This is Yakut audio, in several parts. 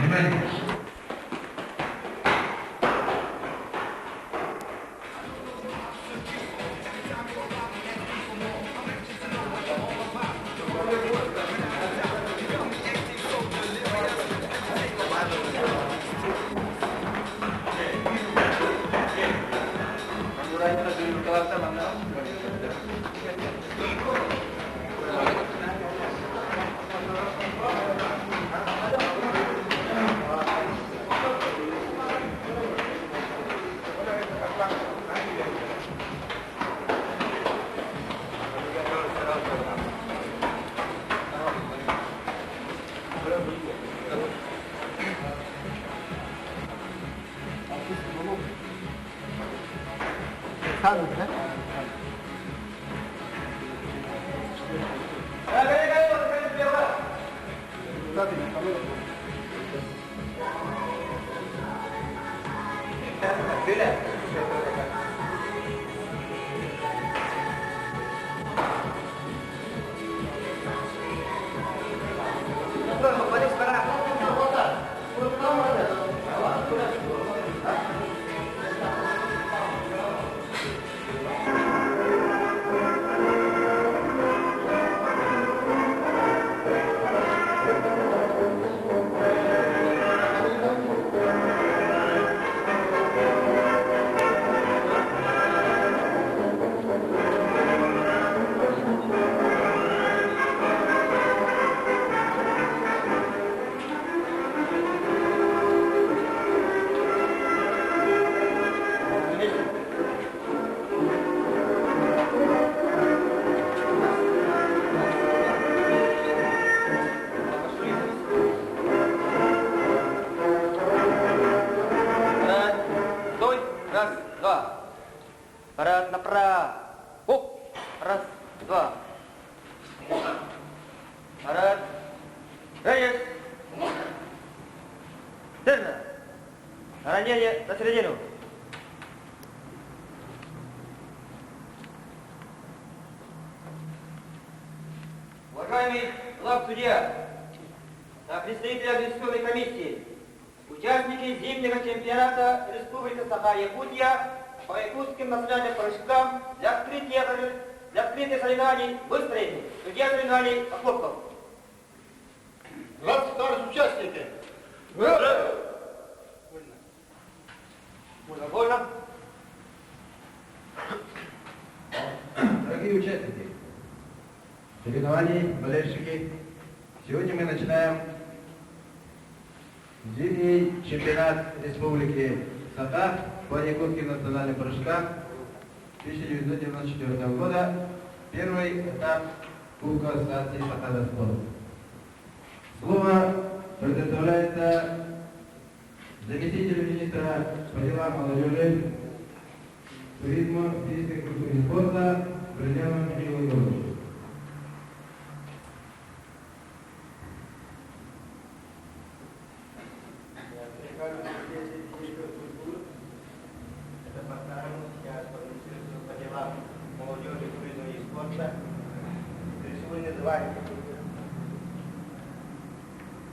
Внимание! Раз, два. Парад направо. Оп. Раз, два. Парад. Рейс. Верно. Ранение на середину. Уважаемый главсудья, представители Организационной комиссии, участники зимнего чемпионата Республики Саха-Якутия по якутским национальным прыжкам для открытия соревнований выстроены. Судья соревнований Охлопков. Здравствуйте, товарищи участники! Ура! Вольно, вольно. Дорогие участники соревнований, болельщики, сегодня мы начинаем зимний чемпионат Республики Саха по якутским национальным прыжкам 1994 года, первый этап Кубка Ассоциации Саха спорт. Слово предоставляется заместителю министра по делам молодежи, туризма, физической культуры и спорта Брылеву Михаилу Егоровичу. Это по-старому сейчас по Министерству по делам молодежи, туризма и спорта присвоены звание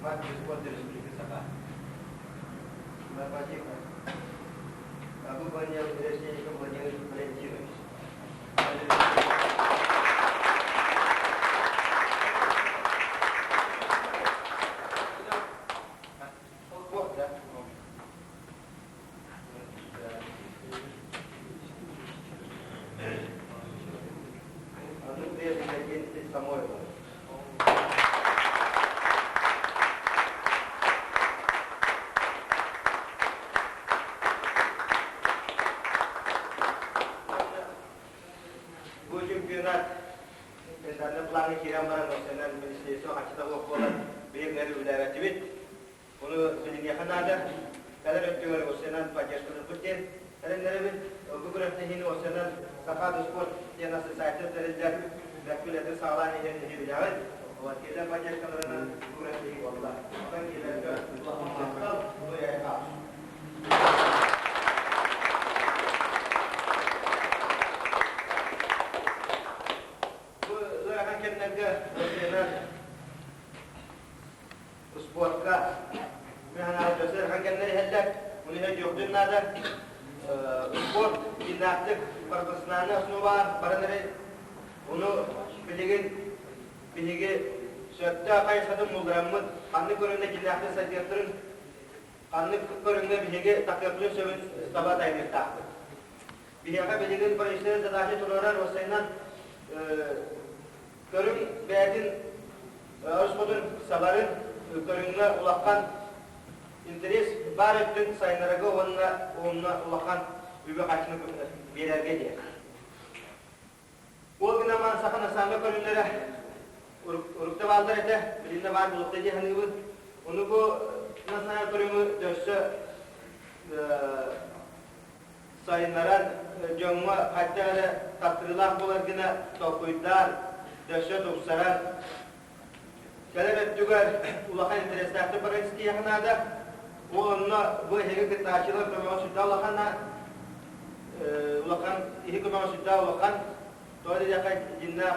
мастер спорта Республики Саха. Норматив выполнил Решетников Владимир Валентинович. Вот, да? Одну приехали 11 Самойлова. Бу чемпионат Песарны планы кирен баран осенен министерство хачыта болан биһиги үлэлээбэппит. Ону билиниэххэ наада. Кэлэр өттүгэр осенен поддержканы бүттен. Эрэннэрэбит. Бу күрэхтэһиини осенен Саха спорт диэн ассоциация тэриллэр. Бэккүлэти саҕалаан иһэн билэҕит. Вот кэлэр поддержкаларынан бу күрэхтэһии буолла. Онон кэлэргэ улахан махтал, Бу ыарахан кэмнэргэ осенен спортка Мин санаабар дьоссо ыарахан кэмнэр иһэллэр. Ону иһэ дьиэхтин наада. Спорт дьиҥнээхтик профессиональнай основа баран эрэ ону билигин биһиги сөптөөх хайысхатын буллараммыт ханнык көрүҥҥэ дьиҥнээхтик сайдыахтарын ханнык көрүҥҥэ биһиги тахыахпытын сөбүн таба тайыныахтаахпыт. Биһиэхэ билигин профессиональнай задача туруорар уопсайынан көрүҥ бэйэтин өрүс сабарын көрүҥҥэ улахан интэриэс баар өттүн сайыннарарга уонна уонна улахан үбү-харчыны биэрэргэ диэн. Ол гынан баран саха национальнай көрүҥнэрэ урукта бааллар этэ, билиннэ баар буолуохта дии саныыбын. Ону бу национальнай көрүҥү өссө сайыннаран дьоҥҥо хайдах эрэ таттарыылаах буолар гына толкуйдаан, өссө тупсаран кэлэр өттүгэр улахан интэриэстээхтик баран истиэххэ наада. Ол онно бу эһиги кыттааччылар көмөҕө сүрдээх улахана улахан иһи көмөҕө сүрдээх улахан. Тоҕо диэтэххэ дьиннээх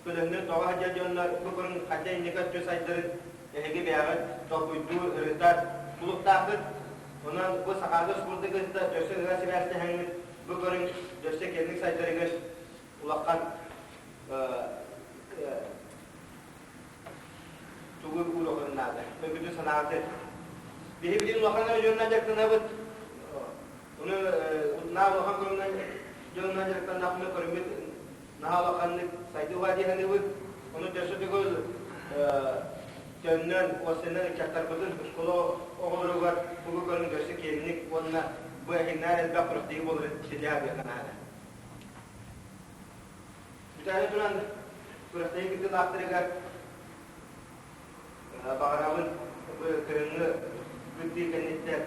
көлөһүнүн тоҕо сылдьар дьоннор бу көрүҥ хайдах инники өттү сайдарын эһиги бэйэҕит толкуйдуур, ырытар тулуктааххыт. Онон бу сахаага спорду кытта өссө ыга сибээстэһэҥҥит бу көрүҥ өссө киэҥник сайдарыгар улахан тугу ууруохун наада. Өйгүтүн санааты. Биһи билигин улахан эрэ дьонунан дьарыктанабыт. Ону наһаа улахан көрүҥүнэн дьонунан дьарыктаннахпына көрүҥмүт наһаа улаханнык сайдыылаа дии саныыбыт. Ону өссө төгүл төннөн, уопсайынан ыччаттарбытын оскуола оҕолоругар бу көрүҥ өссө киэҥник уонна бу эһигинээр элбэх күрэхтэһии буоларын ситиһэ наада. Бүтээри туран күрэхтэһии кыттыылаахтарыгар баҕарабын бу кыһыҥҥы кыттыы кэнниттэн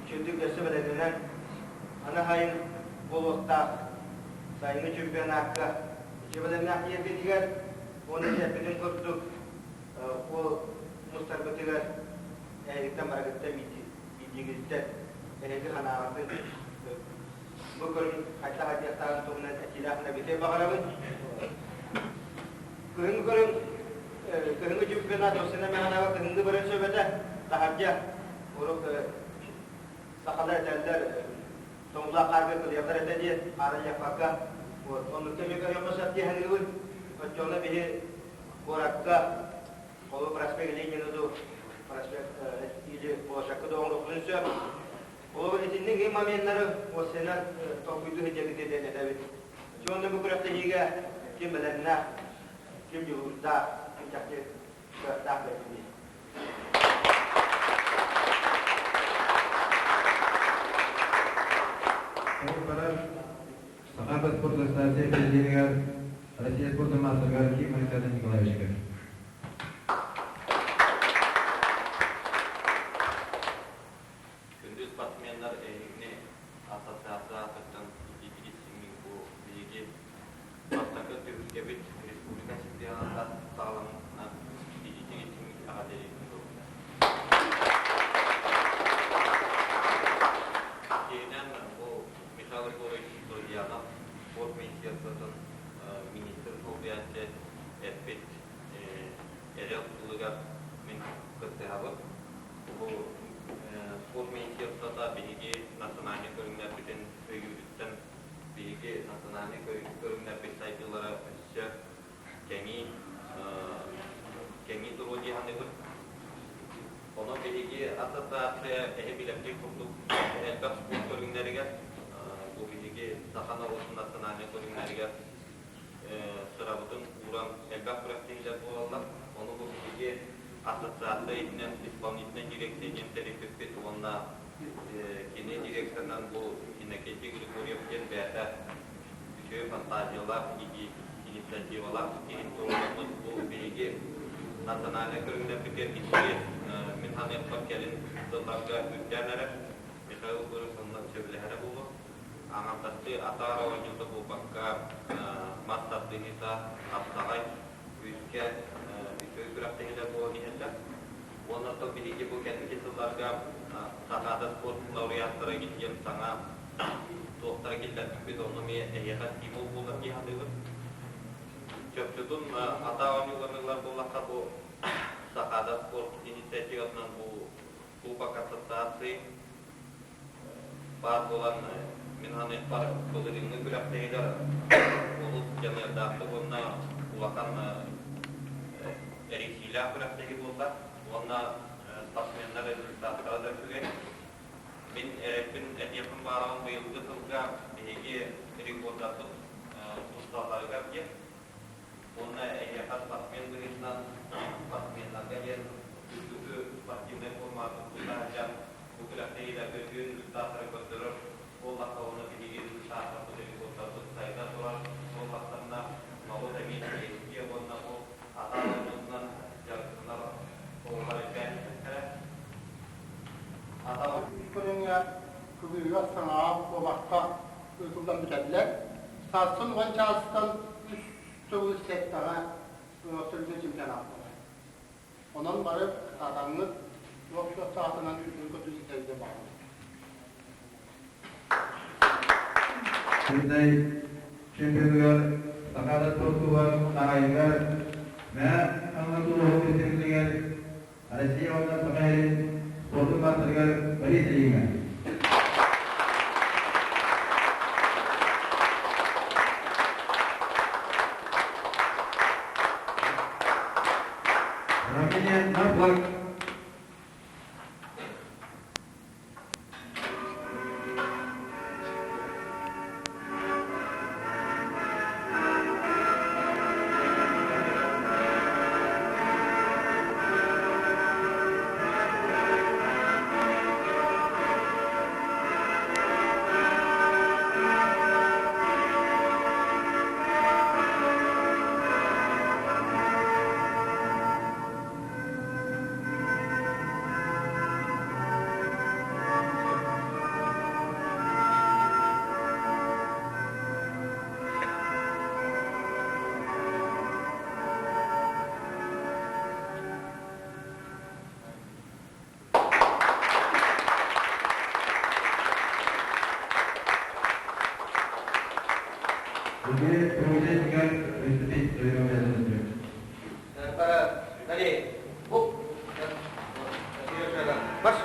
үчүгэйдик өссө бэлэмнэнэн аны сайын буолуохтаах сайыҥҥы чемпионакка үчүгэй бэлэмнээх тиийэргитигэр уонна эппитин курдук ол мустарбытыгар эһигиттэн барыгыттан биирдиигиттэн эһиги санааҕытын бу көрүҥ хайдах айдыахтааҕын туһунан этиилээх эбитэ баҕарабын. Кыһыҥҥы көрүҥ кыһыҥҥы чемпионат Россия мэхэнэҕэ кыһыҥҥы баран сөп этэ. Таһырдьа урут сахалар этэллэр тоҥулаах хаарга кылыйаллар этэ диэн хаарыйаппакка вот оннукка эмиэ көрүөххэ сөп дии саныыбын. Оччоҕуна биһи куоракка холобур проспект Ленина дуу проспект или площадка дуу оҥоруохпутун сөп. Холобур итинник моменнары уопсайынан толкуйдуу сылдьабыт диэн этэбит. Дьонно бу күрэхтэһиигэ ким бэлэмнээх, ким дьулуурдаах, ким чахчы кыахтаах бэртиний. Ол барар Саха спорт ассоциация президенигэр Россия спордун маастарыгар Ким Александр Николаевичка. Күндү спортсменнар эһигини ассоциация аатыттан итиитигит сиҥҥин бу биһиги бастакы түһүлгэбит республика чемпионата саҕаламмытынан итиитигит сиҥҥит эҕэрдэлиибин буолбута. Иккиһинэн бу Михаил Егорович Друзьянов спорт министерствотын министр солбуйааччы эппит эрэл тылыгар мин кыттыһабын. Бу спорт министерствота биһиги национальнай көрүҥнэрбитин өйүүрүттэн биһиги национальнай көрүҥнэрбит сайдыылара өссө кэҥии кэҥии туруо дии саныыбын. Онон биһиги ассоциация эһи билэргит курдук элбэх спорт көрүҥнэригэр бу биһиги саха норуотун национальнай көрүҥнэригэр сырабытын ууран элбэх күрэхтэһиилэр буолаллар. Ону бу биһиги ассоциация иһинэн исполнительнай дирекция диэн тэрийбиппит уонна кини директорынан бу Иннокентий Григорьев диэн бэйэтэ үчүгэй фантазиялаах, инициативалаах киһи туруораммыт бу биһиги национальнай көрүҥнэрбитигэр интэриэс мин саныахпар кэлин сылларга үрдээн эрэр. Михаил Егорович онно сөбүлэһэрэ буолуо. Аҥардастыы атаар оонньуута буолбакка, мас тардыһыыта, хапсаҕай, күүскэ үчүгэй күрэхтэһиилэр буолан иһэллэр. Уонна оттон биһиги бу кэнники сылларга Сахаада спорт лауреаттара диэн саҥа туохтара киллэрбиппит, онно эмиэ эһиэхэ стимул буолар дии саныыбын. Чопчутун атаа оонньууларын ылар буоллахха, бу Сахаада спорт инициатива инициативатынан бу Кубок Ассоциации баар буолан, мин саныахпар, былырыыҥҥы күрэхтэһиилэр олус дьаныардаахтык уонна улахан эрийсиилээх күрэхтэһии буолла уонна спортсменнар результаттара да үчүгэй. Мин эрэлбин этиэхпин баҕарабын быйылгы сылга биһиги рекордарбыт тусталларыгар диэн уонна эһиэхэ спортсмен быһыытынан спортсменнарга диэн үрдүкү спортивнай форматын тута сылдьан бу күрэхтэһиилэргэ үтүө результаттары көрдөрөр буоллахха уонна биһиги результаттарбыт рекордарбыт сайда турар буоллахтарына норуот эмиэ интэриэһиргиэ уонна бу атаан оонньуутунан дьарыктанар оҕолор элбээн иһиэхтэрэ. Атаҕы Үс көрүҥҥэ кыбыыга саҥаҕа куобахха ыытыллан бүтэллэр. Сарсын уон чаастан үс төгүл сэттэҕэ абсолютнай чемпионат буолар. Онон бары кытаатаҥҥыт туох суох саҕатынан үтүө ситэргэ баҕарабын. Абсолютнай чемпионугар Сахаада спорт хаһаайыныгар Мэҥэ Хаҥалас улууһун представителигэр Россия уонна Саха сирин спордун маастарыгар Борис Ильиҥҥа. Равнение на флаг. Другие участникам приступить к своему обязанностям. Далее. Оп. Марш.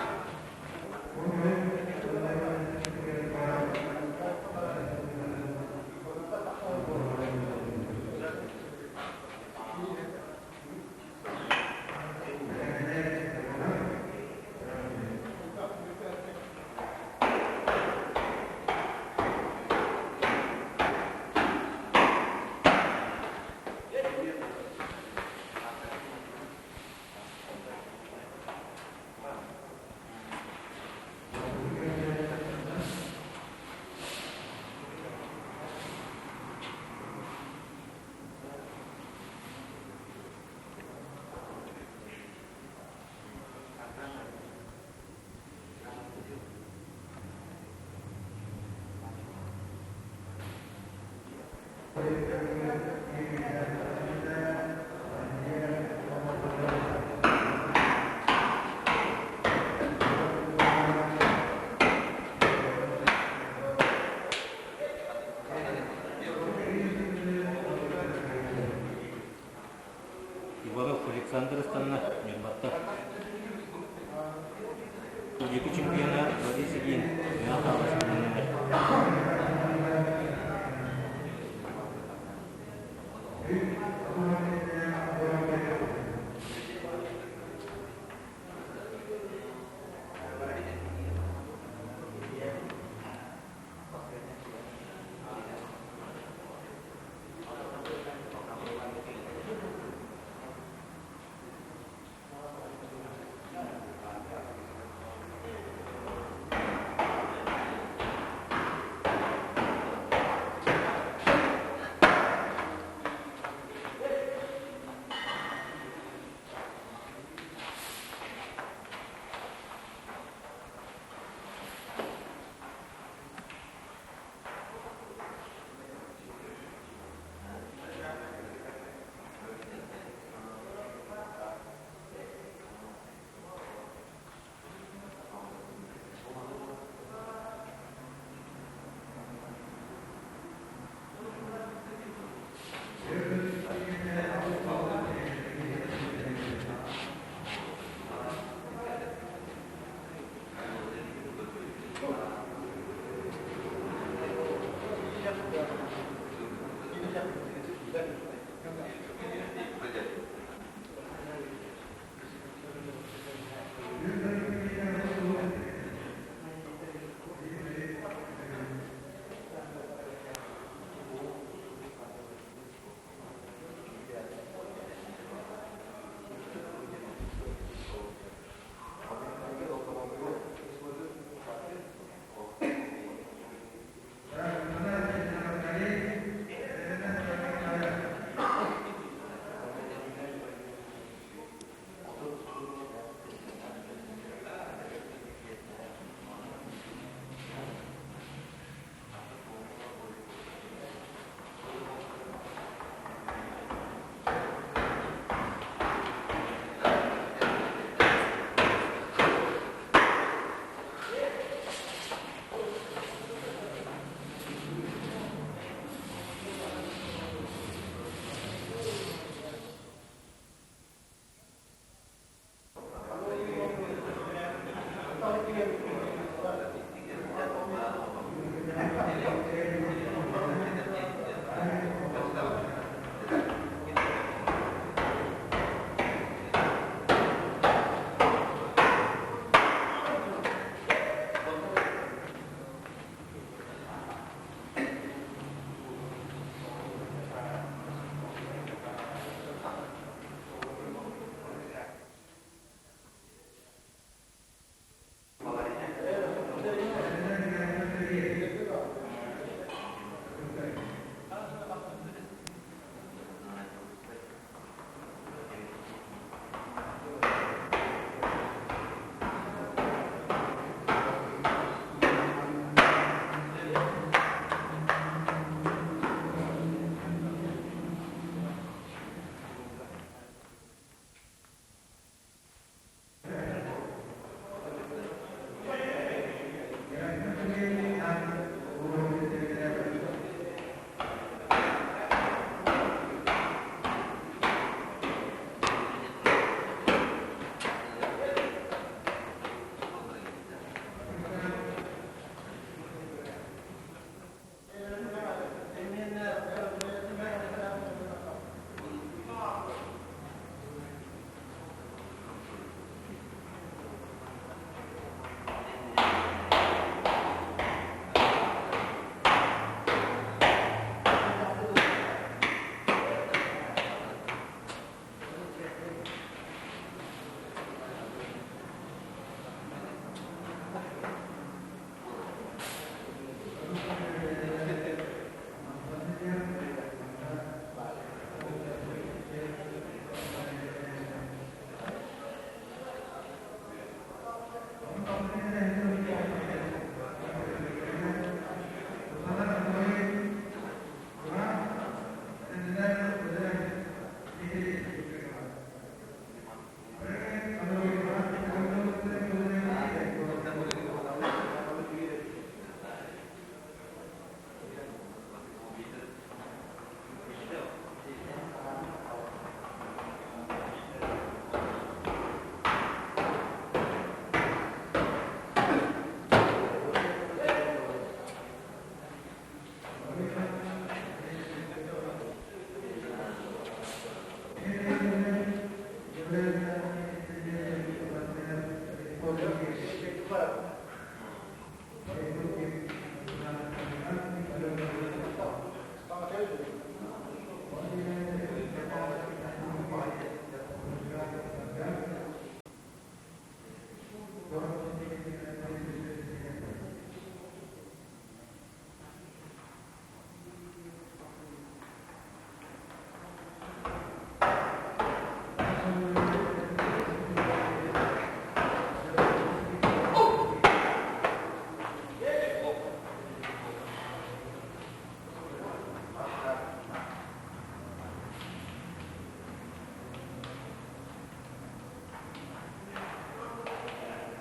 Егоров Александр ыстанна Ньурбаттан. Үрдүкү чемпиона Борис Ильин Мэҥэ Хаҥалас билиннилэр.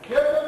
Киэр.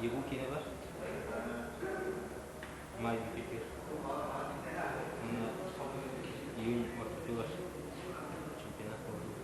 ЕГУ киэнэ бар. Маай бүтүүтүгэр. Уонна июнь ортотугар чемпионат буолла.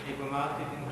Дипломат этин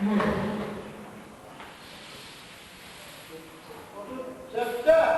37. 36.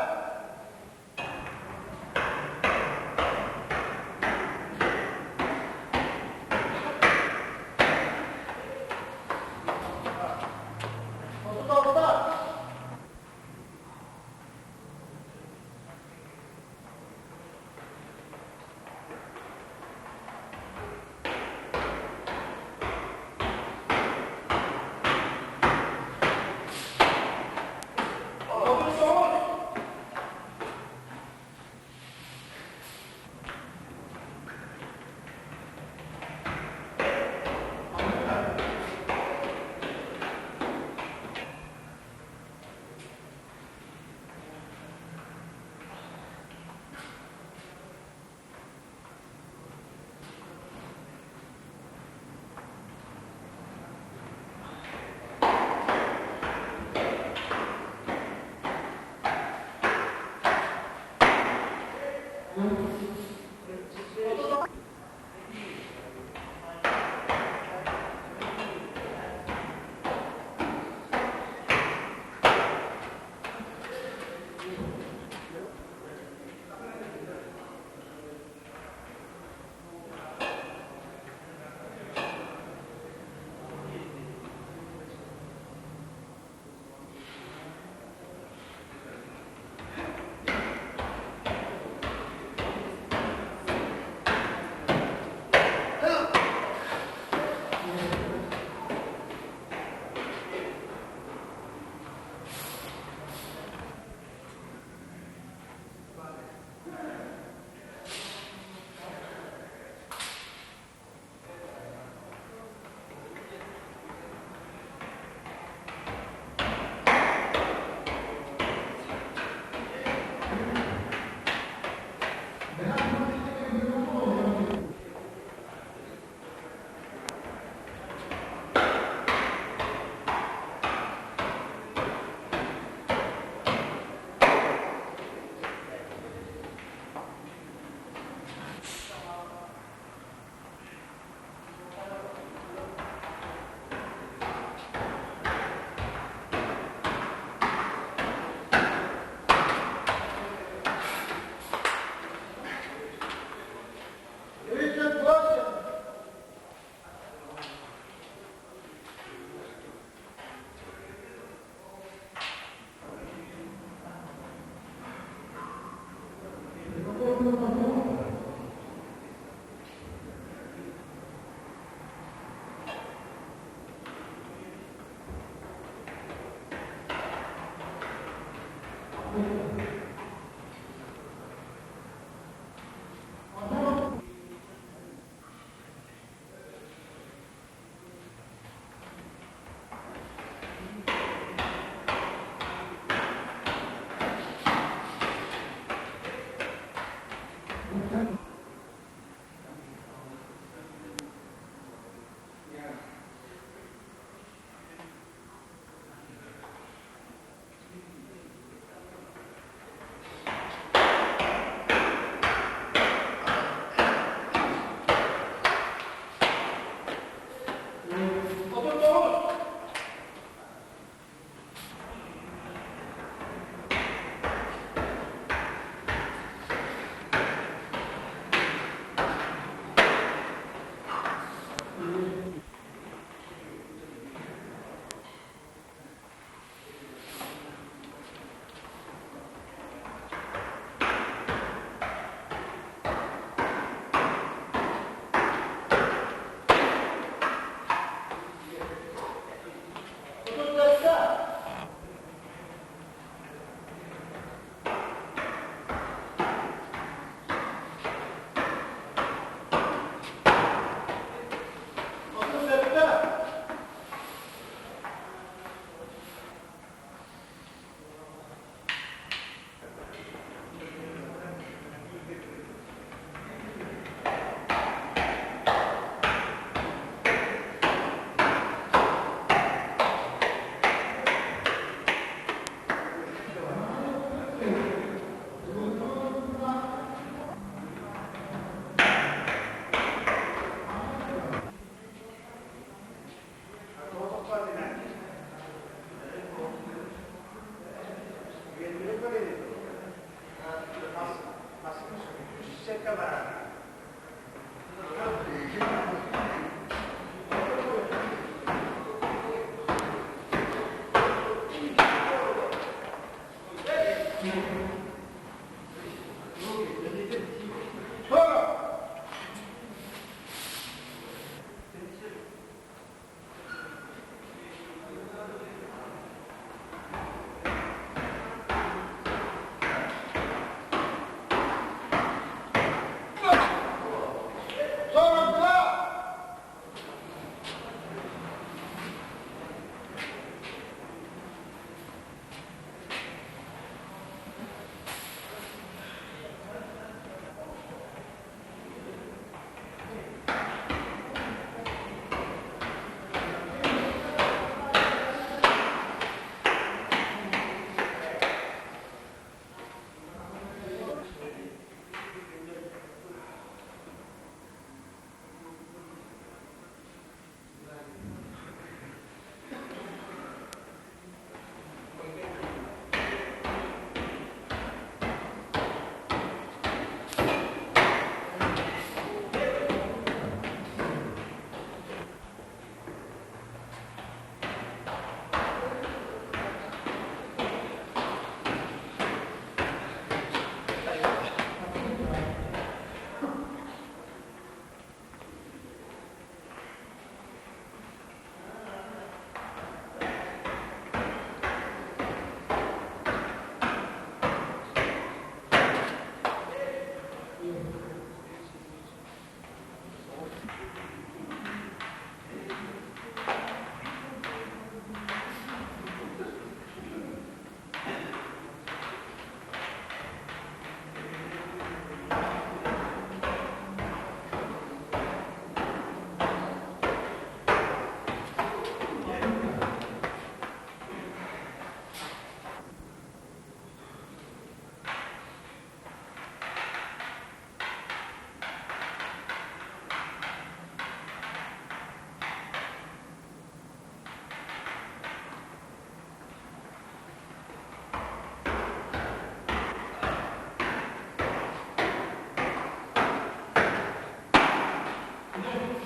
42.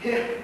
31.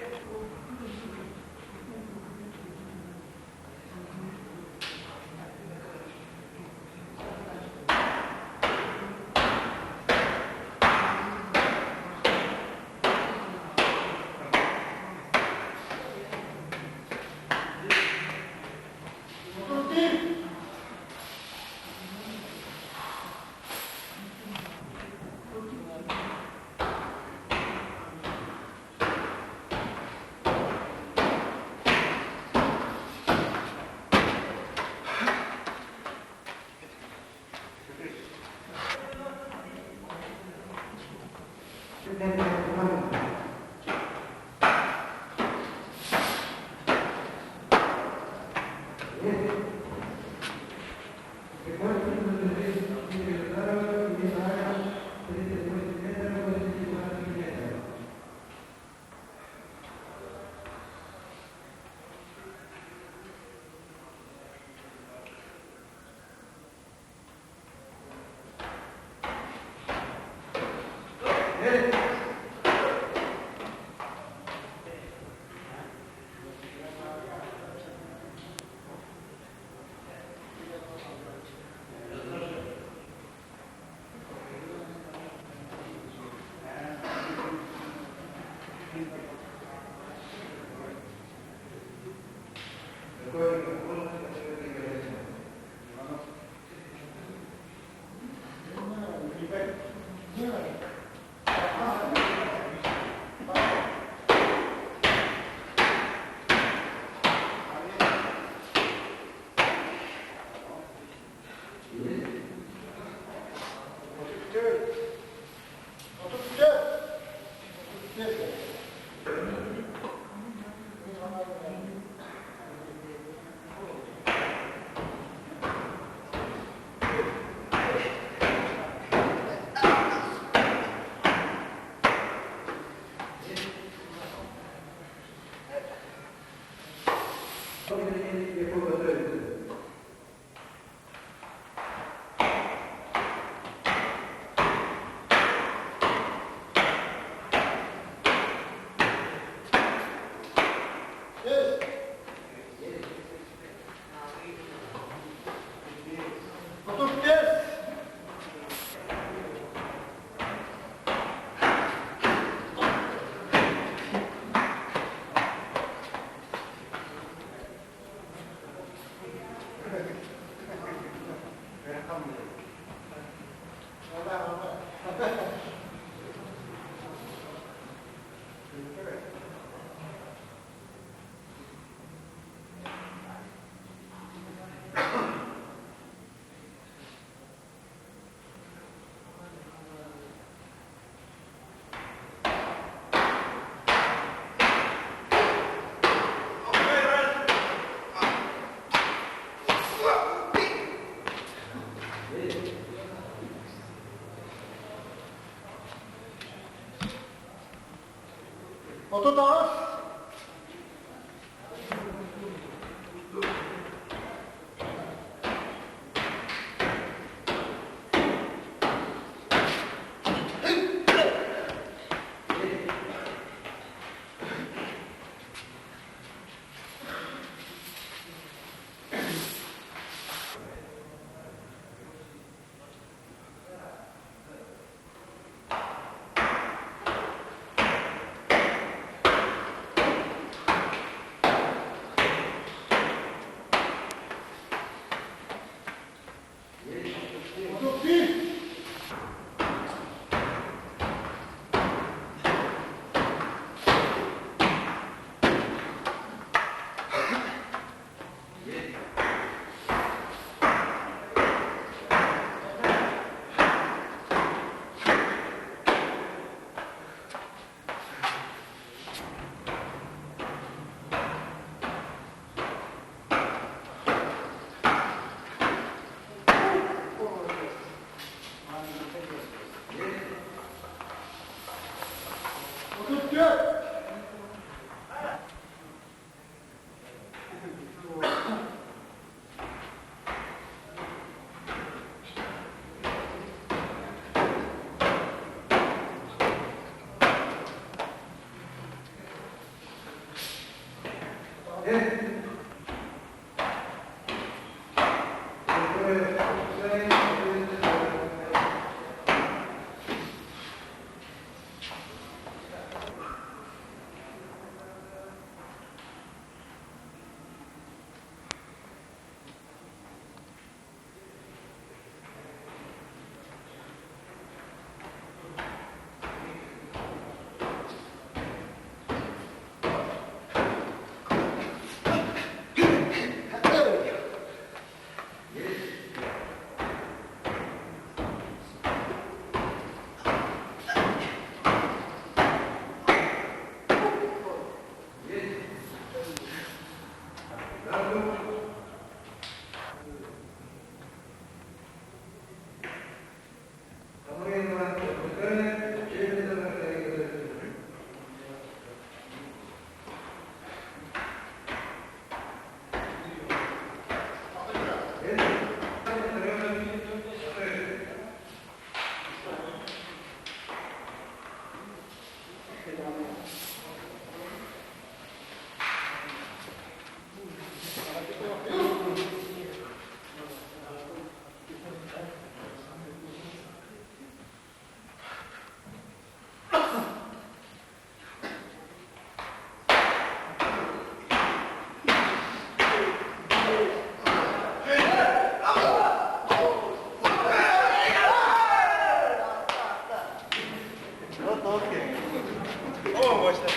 39.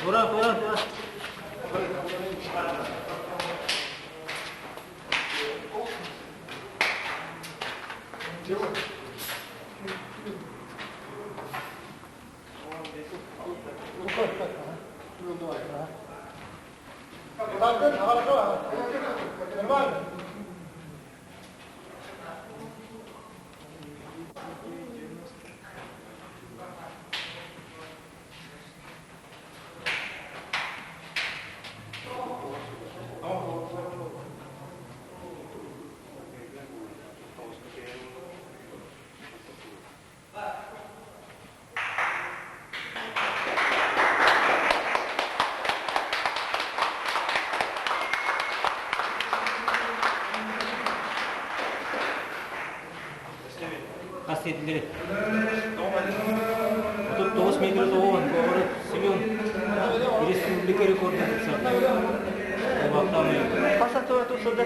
Тура, тура, тура. Хас сиэтилери. 39 метр тоҕуон Говоров Семен республика рекордун тупсарда. Убактан Хас атыва тусуда?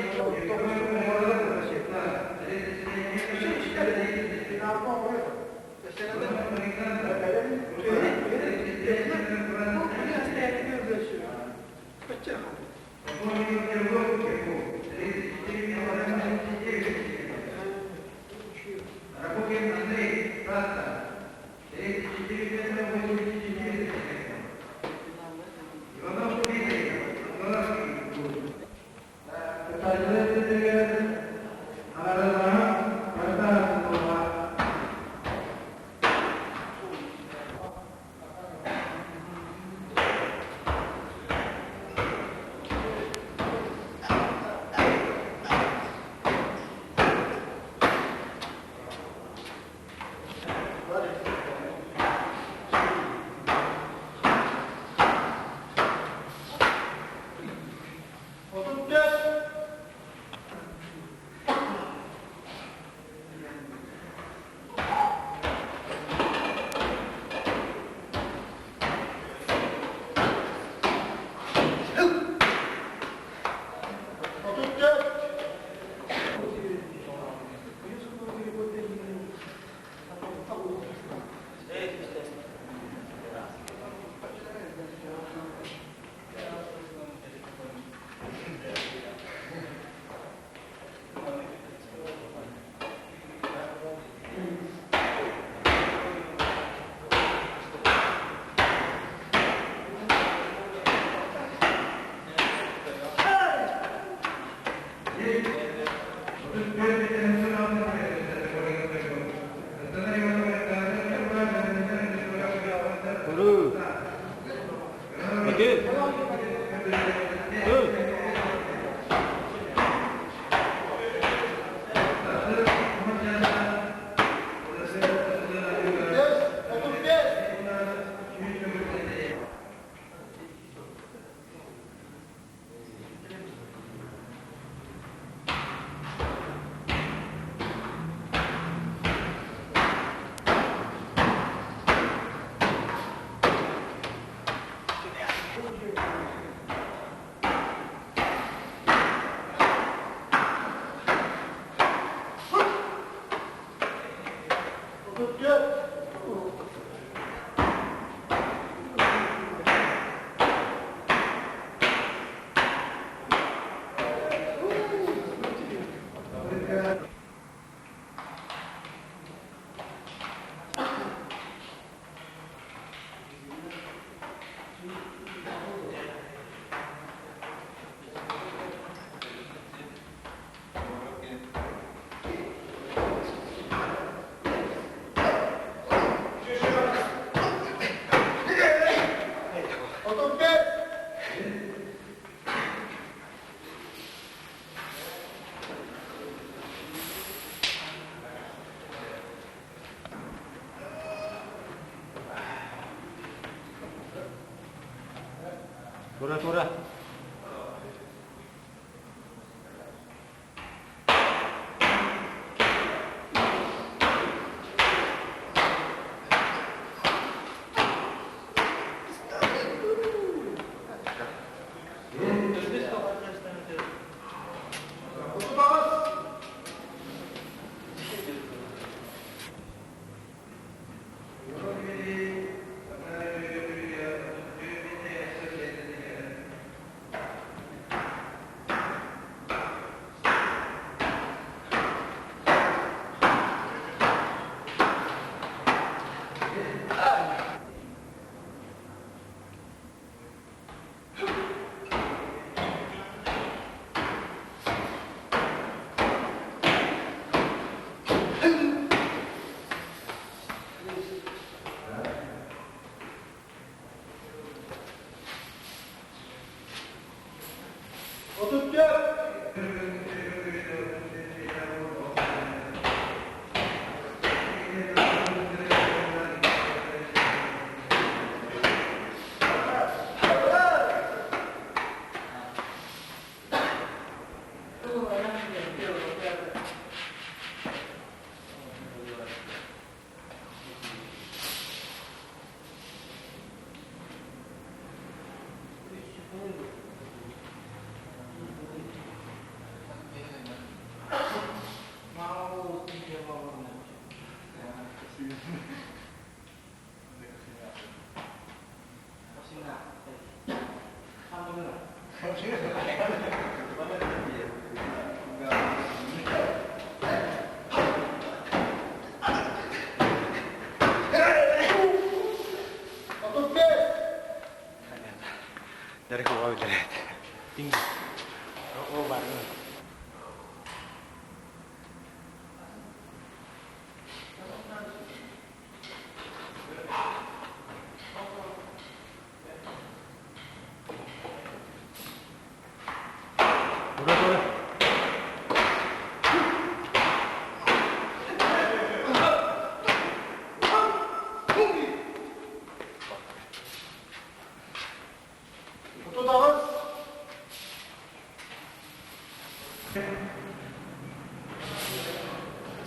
Тура тура.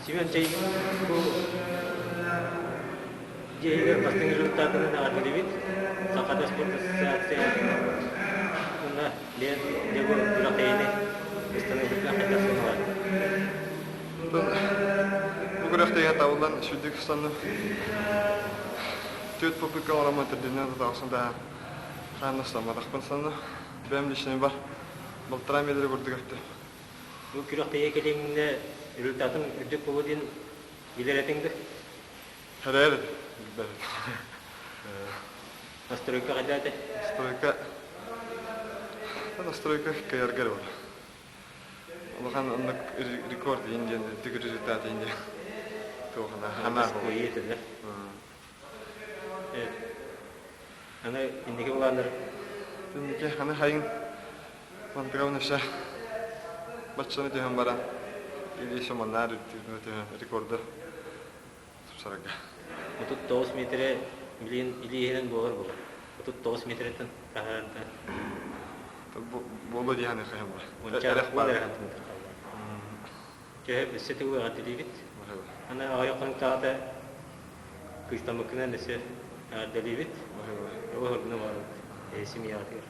Семен чэй бу дьиэһигэр бастыҥ результатынан эҕэрдэлиибит. Сахата спорт ассоциация уонна Лен Дего күрэхтэһиини ыстаныыбытынан хайдах сыаналаатыҥ? Бу күрэхтэһиигэ табыллан сүрдүк ыстанным. Түөрт попытка оҥороммун төрдүнэн тутаахсын да хаанна ыстамматахпын санна. Бэйэм личный бар балтараа метр курдук өттө. Бу күрэхтэһиигэ кэлиҥҥэ результатын үрдүк буолуо диэн билэр этиҥ да? Хэрээр билбэт. Настройка хайда этэ? Настройка настройка кыайарга эрэ бар. Улахан оннук рекорд иин диэн үрдүк результат иин диэн туохана ханаа Кыайыы этэ да? Аны инники былааннар Инники аны хайын мантыгабын өссө баччаны түһэн баран или еще маннаар үрдүк рекорду тупсарарга. 39 метрэ билигин илии иһинэн буолар буолар. 39 метреттэн таһаарда. Буолуо диэхэ хайан бар. Уонча уон эрэ сантиметр хаалла. Төһө өссө төгүл эҕэрдэлиибит. Аны аҕыйах хонуктааҕыта кыыстаммыккынан өссө эҕэрдэлиибит. Олоһоргуна баарбыт семьяҕытыгар.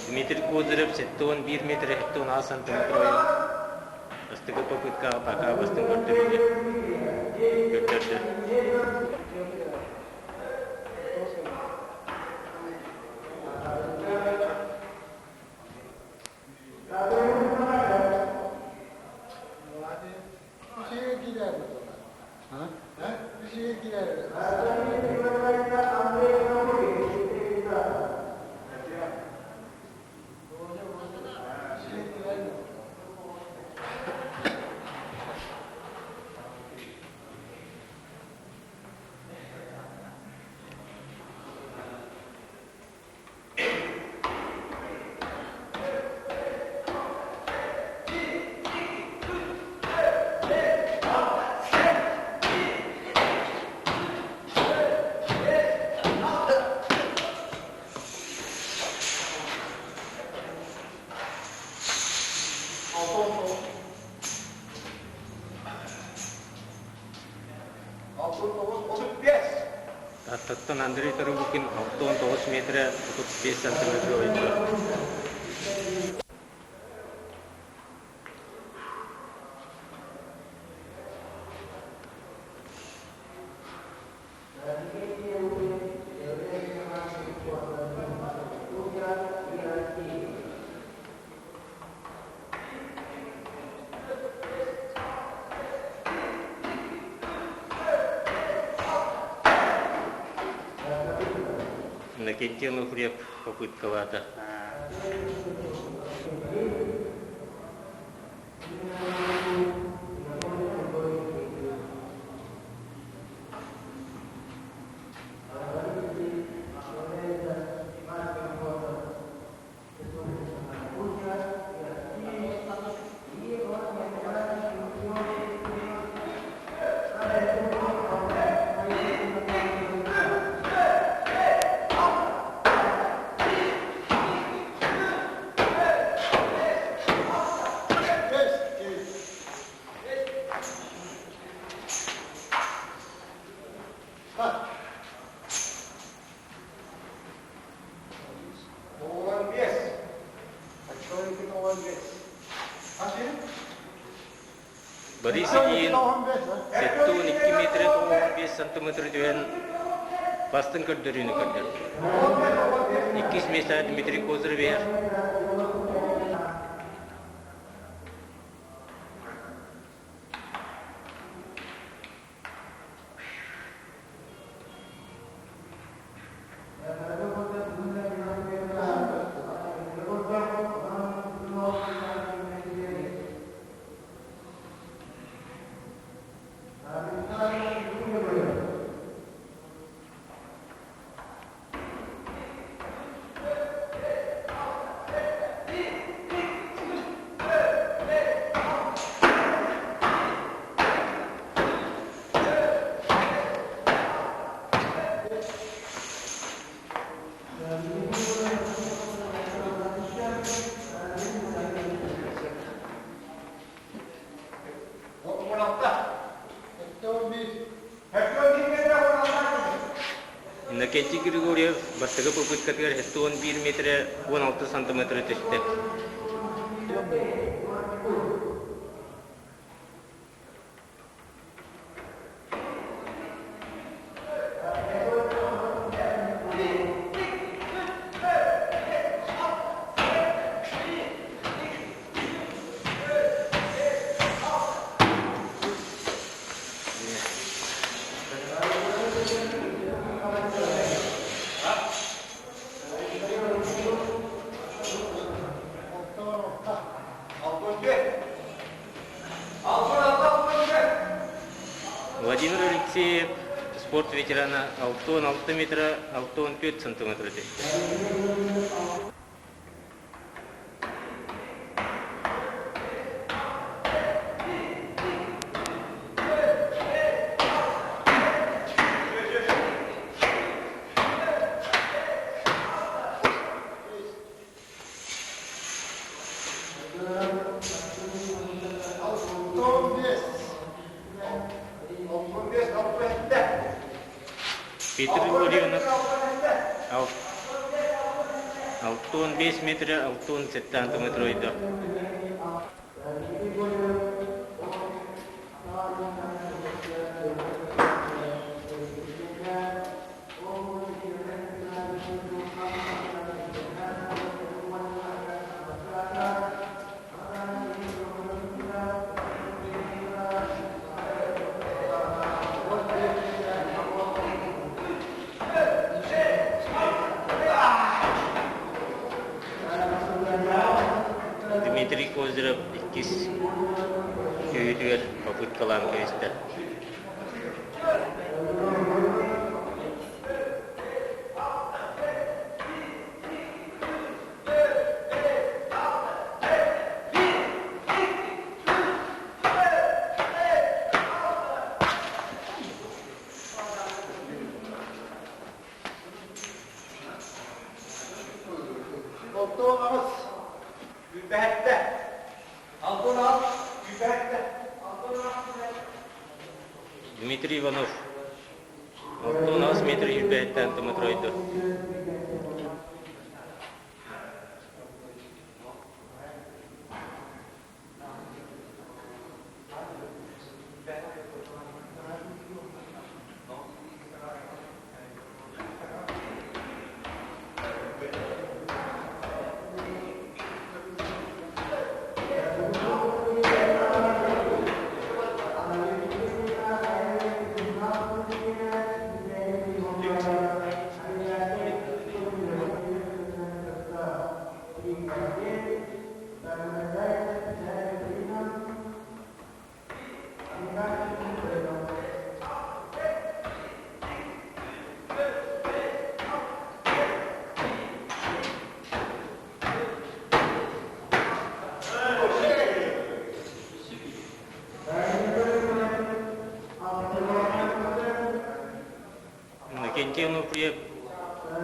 Дмитрий Козырев 71 метр 76 сантиметр ойон. Бастакы попыткаҕа пока бастыҥ көрдөрүүнү көрдөрдө. Тааттаттан Андрей Тарабукин 69 метрэ 35 сантиметр ойдо. Иннокентий Онуфриев попыткалаата. Борис Ильин 72 метр 95 сантиметр түһэн бастыҥ көрдөрүүнү көрдөрдө. Иккис миэстэ Дмитрий Козырев иһэр. Иннокентий Григорьев бастакы попыткатыгар 71 метрэ 16 сантиметры түстэ. Владимир Алексеев спорт ветерана 6,6 метра 6,4 сантиметра түстэ. Петр Ларионов 65 метр 67 сантиметр ойдо. Дмитрий Козырев иккис түһүүтүгэр попыткалаан кэбистэ. Дмитрий Иванов 6 метр 27 сантиметр Иннокентий Онуфриев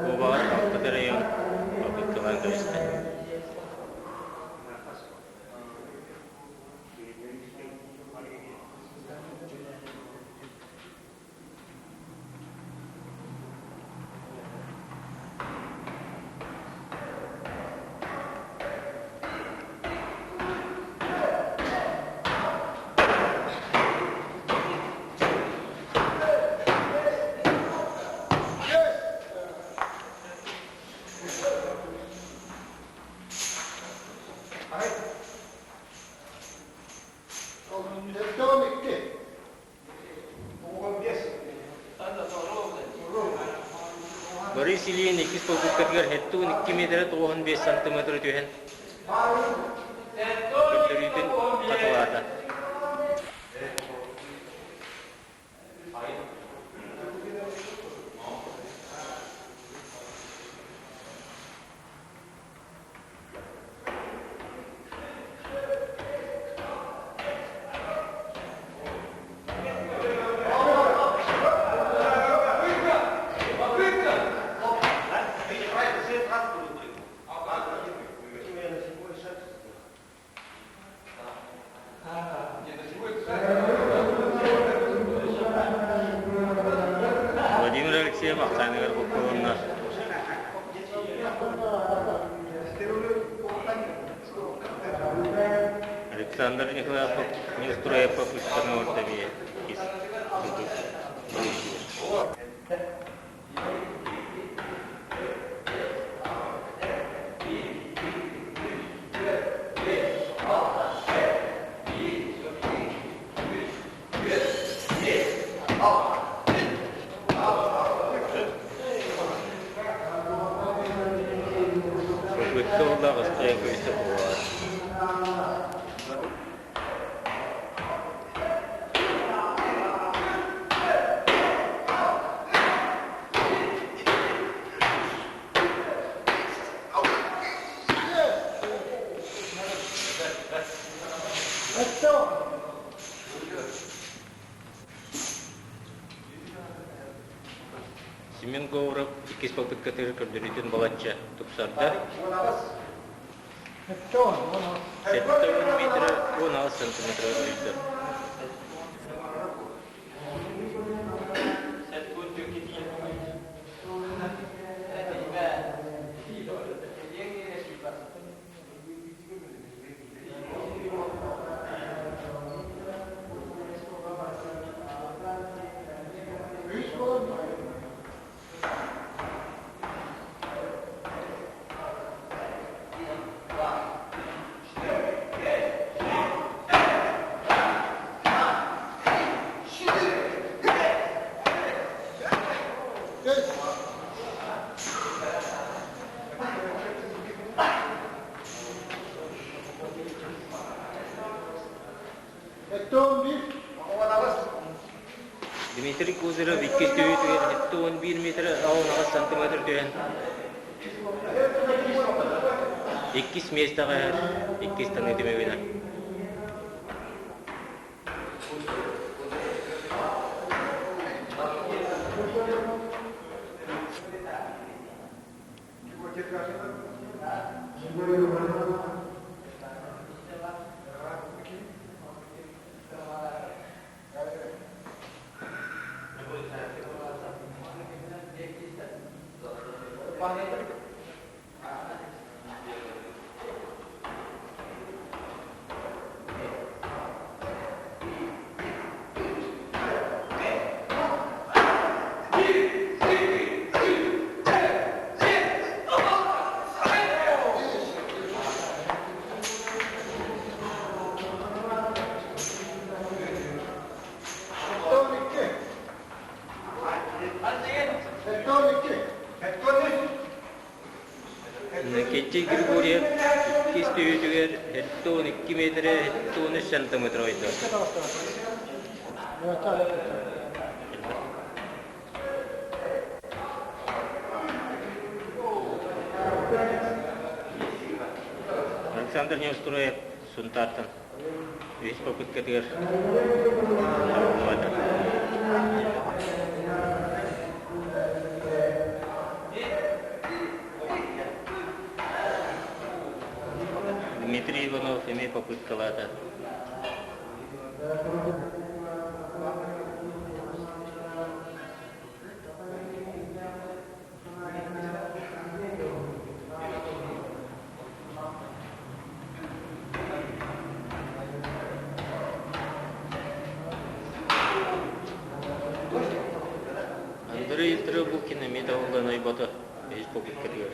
Кубаҕа Алтата район попыткалаан көрүстэ. Борис Ильин иккис попыткатыгар 72 метрэ 95 сантиметры түһэн көрдөрүүтүн хатылаата. Владимир Алексеев ахсааныгар буккулунна. Александр Николаев Неустроев попытканы ордобие из Попытка была острая көстө буолар. Семен Говоров иккис попыткатыгар көрдөрүүтүн балачча тупсарда. 70 метр 16 сантиметр ойдо. Дмитрий Козырев иккис түһүүтүгэр 71 метр 18 сантиметр түһэн иккис миэстэҕэ иккис таҥыы түмүгүнэн. Иннокентий Григорьев иккис түһүүтүгэр 72 метрэ 73 сантиметр ойдо. Александр Неустроев Сунтаартан үһүс попыткатыгар табыллыбата. Дмитрий Иванов эмиэ попыткалаата. Андрей Требухин эмиэ табыллан ойбото үһүс попыткатыгар.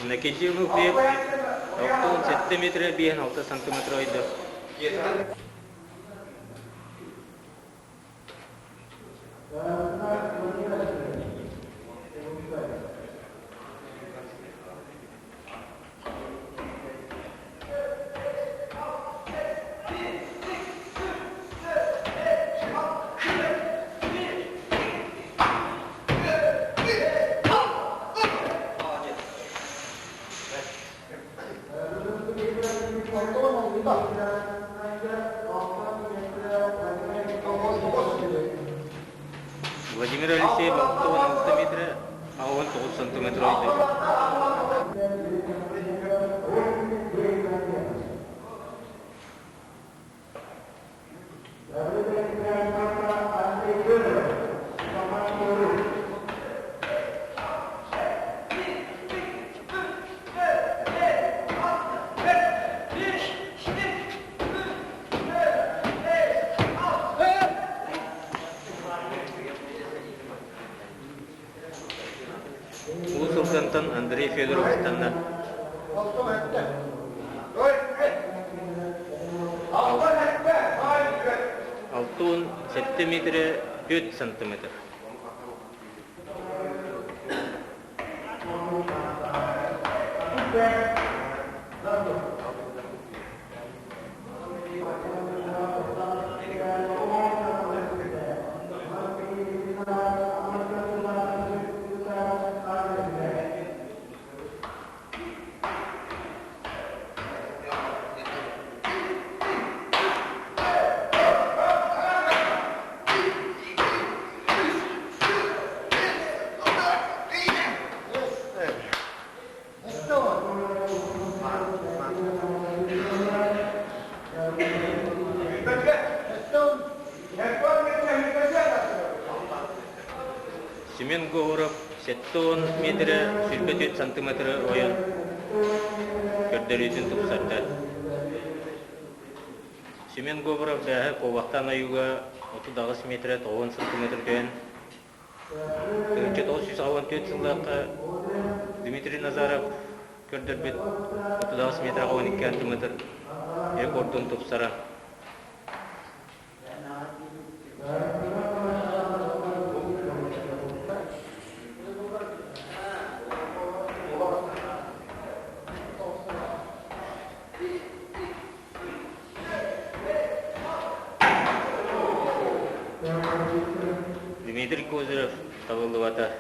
Накидьи Нуфриев 67 метр 56 сантиметр ойду. Владимир Алексеев 66 метр, а он 9 сантиметр ойду. Уус Алдантан Андрей Федоров кытынна. 67 метр 4 сантиметр. Семен Говоров 70 метрэ 24 сантиметры ойон көрдөрүүтүн тупсарда. Семен Говоров бээһэ куобахтаан ойууга 38 метрэ 90 сантиметр түһэн 1984 сыллаахха Дмитрий Назаров көрдөрбүт 38 метр 12 сантиметр рекордун тупсаран Дмитрий Козырев табыллыбата.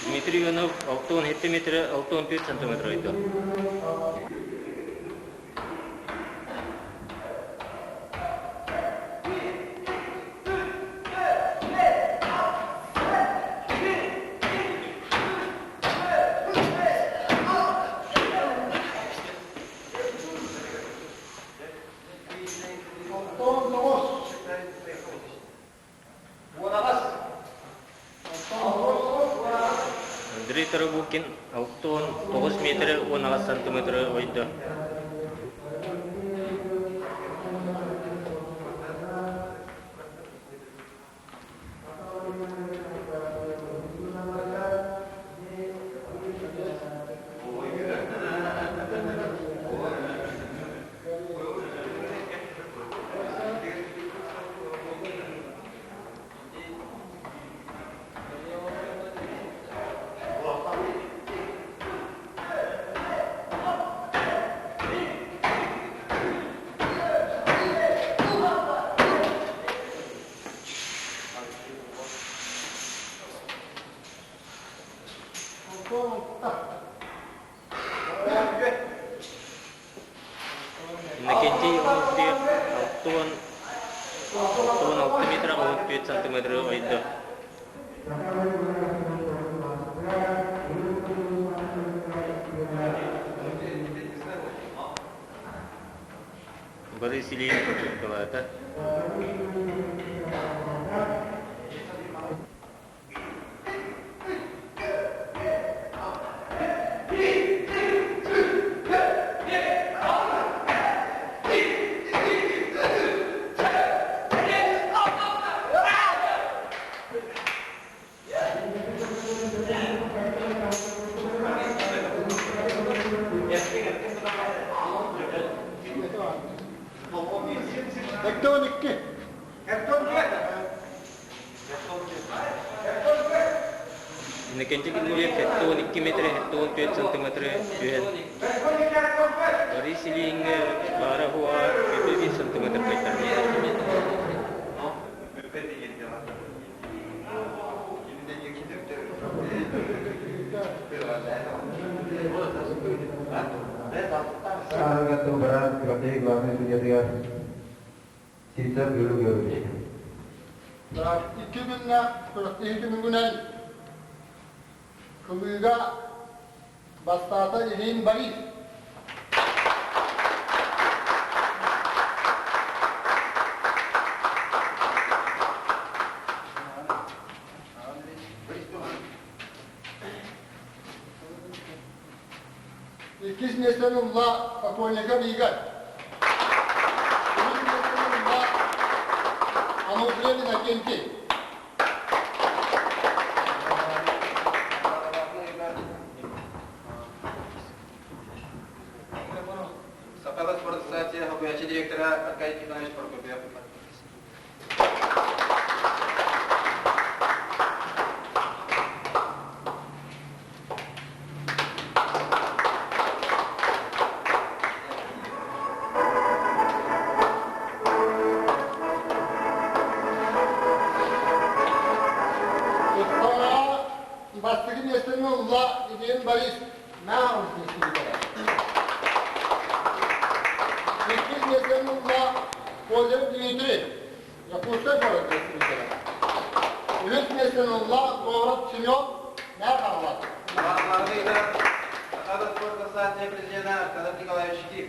Дмитрий Иванов 67 метр 64 сантиметр ойду. Дмитрий Тарабукин 69 метр 18 сантиметры ойдо. Иннокентий Онуфриев 66 метр 14 сантиметры ойдо. Борис Ильин попыткалаата. Hekton 2. Иннокентий Григорьев 72 метр 74 сантиметры түһэн Борис Ильиҥҥэ баара уһуоҕа 1 сантиметр кыайтарбыт. Главный судьятыгар Сивцев Юрий Георгиевич. Икки күннээх күрэхтэһии түмүгүнэн Кылыыга бастаата Ильин Борис. Иккис миэстэни ылла Покойников Игорь. Үһүс миэстэни ылла Ануфриев Иннокентий. Сахала спорт ассоциация хабыячы директора Аркадий Тихонович Прокопьев. Устаҕа бастакы миэстэни ылла Ильин Борис Наус диэки. Иккис миэстэни ылла Козырев Дмитрий Якутскай город диэки. Үһүс миэстэни ылла Говоров Семен Мэр Сахала спорт ассоциация президента Аркадий Николаевич Киев.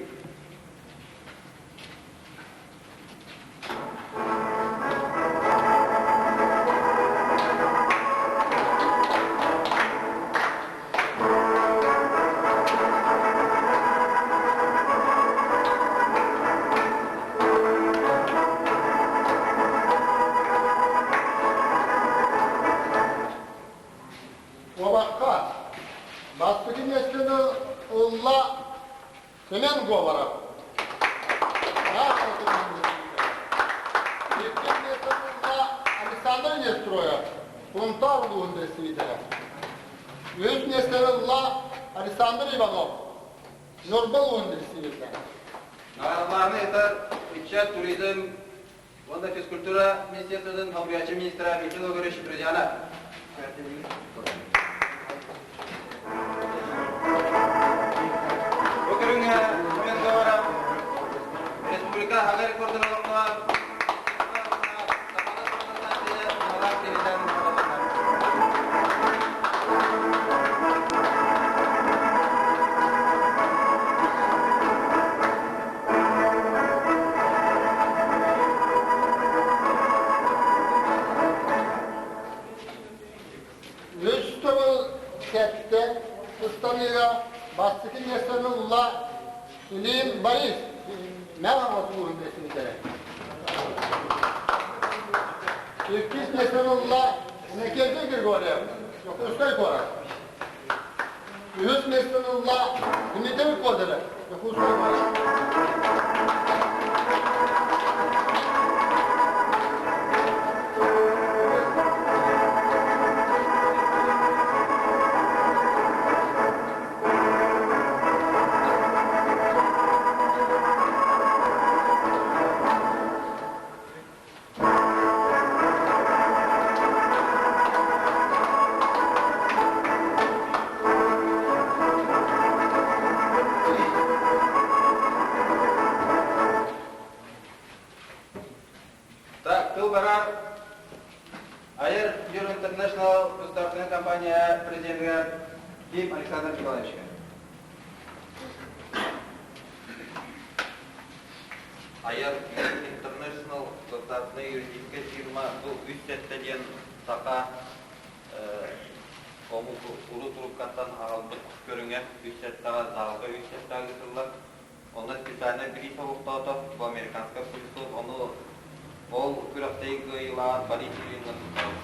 Куобахха бастакы миэстэни ылла Семен Говоров. Иккис миэстэни ылла Александр Нестроев, Сунтаар улууһун представителэ. Үһүс миэстэни ылла Александр Иванов, Ньурба улууһун представителэ. Наҕараадалааһыны ыытар ыччат туризм уонна физкультура министерствотын солбуйааччы министра Михаил Егорович Друзьянов. Бу көрүҥҥэ Семен Говоров республика аҕа рекордун олохтоон Үс ылла Ильин Борис, Мэҥэ Хаҥалас улууһун бэрэстэбиитэлэ. Иккис миэстэни ылла Иннокентий Григорьев, Дьокуускай куорат. Үһүс миэстэни ылла Дмитрий Козырев, Дьокуускай куорат. Так, тыл барар Айар Юр International государственная компания президенігер Ким Александр Николаевичка. Айар International государственная юридическая фирма бу үс сэттэ диэн саха омук урут уруккаттан аҕалбыт көрүҥэ үс сэттэҕэ залга үс сэттэҕэ ыытыллар. Онно специальнай бириис олохтоото бу американскай пылесос ону ол күрэхтэһии кыайыылааҕын Борис Ильинна туттарар.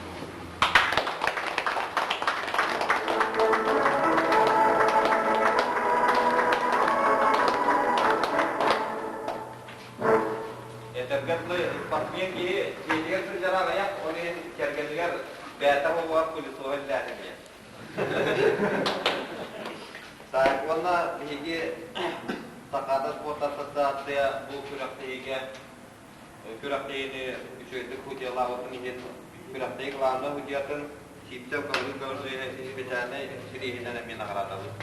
Этэргэ дылы, спортсмен киһи дьиэтигэр сылдьара аҕыйах, ол иһин кэргэнигэр бэйэтэ оҕугар пылесоһу иллээтим диэн. Так, уонна биһиги Сахаада спорт ассоциация бу күрэхтэһиигэ күрэхтэһиини үчүгэйдик судьялаабытын иһин күрэхтэһии главнай судьятын Сиипсэ Көмүл Көрсүһэ специальнай бирииһинэн эмиэ наҕараадалыыр.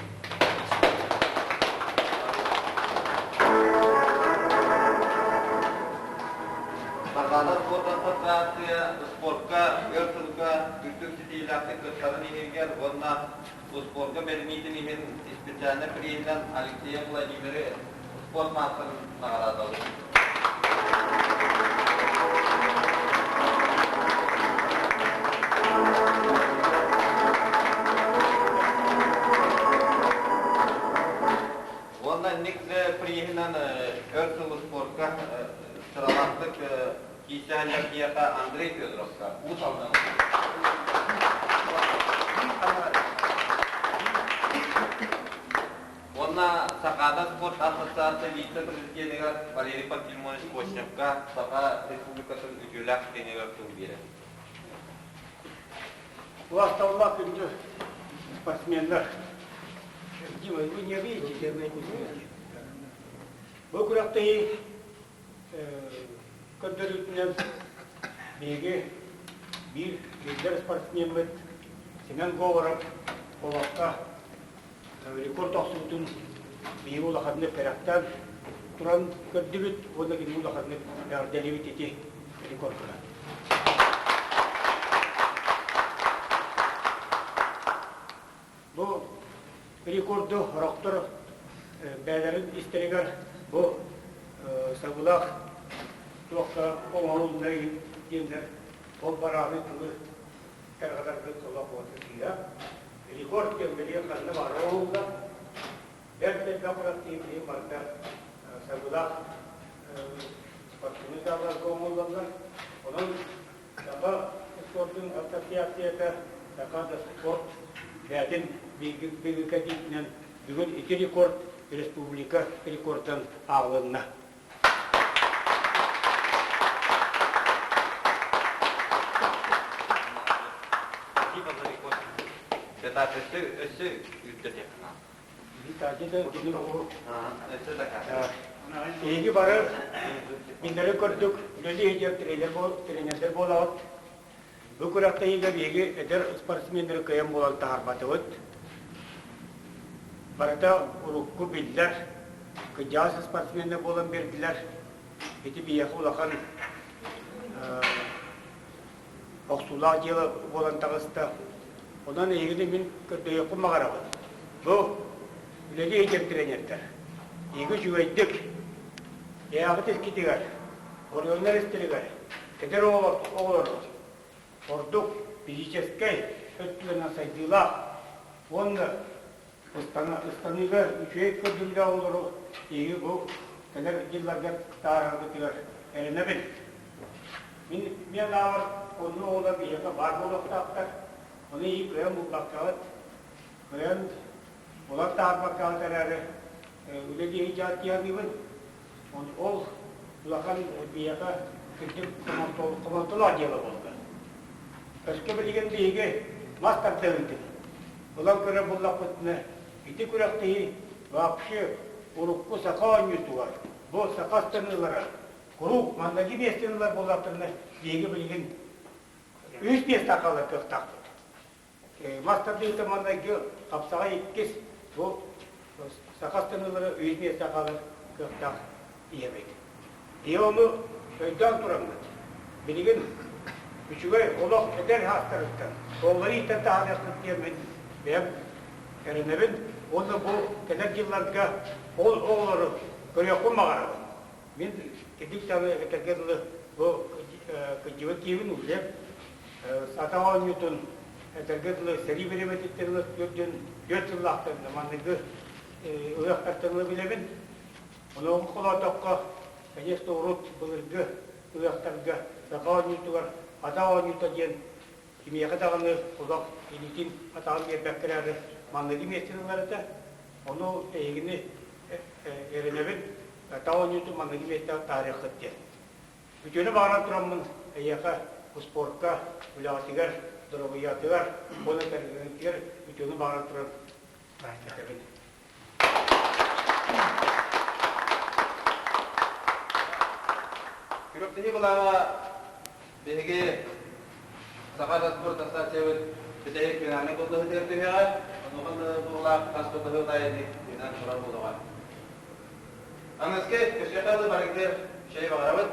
Сахаада спорт ассоциация спортка өр сылга үрдүк ситиилээхтик кыттарын иһигэр уонна успуорка бэриниитин иһин специальнай приһинэн Алексеев Владимиры спорт маастарын наҕараадалыыр. Уонна инник приһинэн өр сыл спортка сыралаахтык киисэһэллэр киһиэхэ Андрей Федоровка Уус Алдан Уонна Сахаада спорт ассоциация вице-президенигэр Валерий Пантелеймонович Костевка Саха Республикатын үтүөлээх тренеригэр тыл биэрэр. Улаатталлаах күндү спортсменнар. Дима, вы не видите, вы не видите. Бу күрэхтэһии көрдөрүүтүнэн биһиги биир биллэр спортсмеммыт Семен Говоров олоххо рекорд охсубутун биһиги улаханнык кэрэхтээн туран көрдүбүт уонна кинини улаханнык эҕэрдэлиибит ити рекордунан. Бу рекорду сорохтор бэйэлэрин истэригэр бу сабылаах туохха оҥоһулунна диэннэр ол барааны тылы тарҕатаргыт солох уота сыыһа. Рекорд диэн бэлиэ ханна баара оҥоһуллар. Бэрт элбэх күрэхтэһии билигин барыта сабылаах спортивнай залларга оҥоһуллаллар. Онон Саха спордун ассоциацията Саха да спорт бэйэтин бигэргэтиитинэн бүгүн ити рекорд республика рекордун ааҕылынна. Спасибо за рекорд. Это өссө өссө үрдэтиэххэ Эһиги бары миннэри көрдүк үлэлии сылдьар тренердэр буолаҕыт. Бу күрэхтэһиигэ биһиги эдэр спортсменнары кыайан буолан таһаарбатыбыт. Барыта урукку биллэр кырдьаҕас спортсменнар буолан биэрдилэр. Ити биһиэхэ улахан охсуулаах дьыала буолан таҕыста. Онон эһигини мин көрдөһүөхпүн баҕарабын. Бу үлэлии сылдьар тренердэр. Эһиги үчүгэйдик бэйэҕит искитигэр, оройуоннар истэригэр эдэр оҕолору ордук физическэй өттүнэн сайдыылаах уонна Ыстаныыга үчүгэй көрдөрүүлээх оҕолору эһиги бу кэлэр дьылларга таараргытыгар эрэнэбин. Мин мин анаабар онно оҕолор биһиэхэ баар буолуохтаахтар. Ону эһиги кыайан булбаккаҕыт, кыайан булан таһаарбаккаҕыт эрээри үлэлиэһи дьааттыйаныыбын. Ол улахан биһиэхэ кырдьык хомолтолоох дьыала буолла. Өскө билигин биһиги мас тардыһыытын ылан көрөр буллахпытына, ити күрэхтэһии вообще урукку саха оонньуутугар бу саха станыылара куруук манныгы миэстэни ылар буоллахтарына, биһиги билигин үс миэстэ хаалар кыахтаахпыт. Мас тардыыта маҥнайгы хапсаҕай иккис бу саха станыылара үһүс миэстэ хаалар кыахтаах ийэбит. Ийэ ону өйдөөн тураммыт, билигин үчүгэй олох эдэр саастарыттан оҕолору иитэн таһаарыахпыт диэммин бэйэм эрэнэбин уонна бу кэлэр дьылларга ол оҕолору көрүөхпүн баҕарабын. Мин кырдьык даҕаны этэргэ дылы бу кырдьыбыт киһибин уже сата оонньуутун этэргэ дылы сэрии бириэмэтиттэн ыла түөрт түөрт сыллаахтан манныгы ыһыахтартан ыла билэбин. Онуоха холоотоххо, конечно, урут былыргы ыһыахтарга саха оонньуутугар ата оонньуута диэн кимиэхэ даҕаны олох илиитин атаҕын биэрбэккэ эрээри манныгы миэстэни ылар этэ. Ону эһигини эрэнэбин, ата оонньуутун манныгы миэстэҕэ таһаарыаххыт диэн. Үтүөнү баҕаран тураммын эйиэхэ успуорка, үлэҕитигэр, доруобуйаҕытыгар уонна тэрилтэлэргитигэр үтүөнү баҕаран туран этэбин. Күрэхтэһии былааҕа биһиги Саха спорт ассоциациябыт бүтэһик финальнай былдыһытыгар түһүөҕэ. Онуоха туһулаах хас былдыһы таайыныы финал турар буолуоҕа. Аныгыскы көрсүөххэ дылы барыгытыгар чэй баҕарабыт.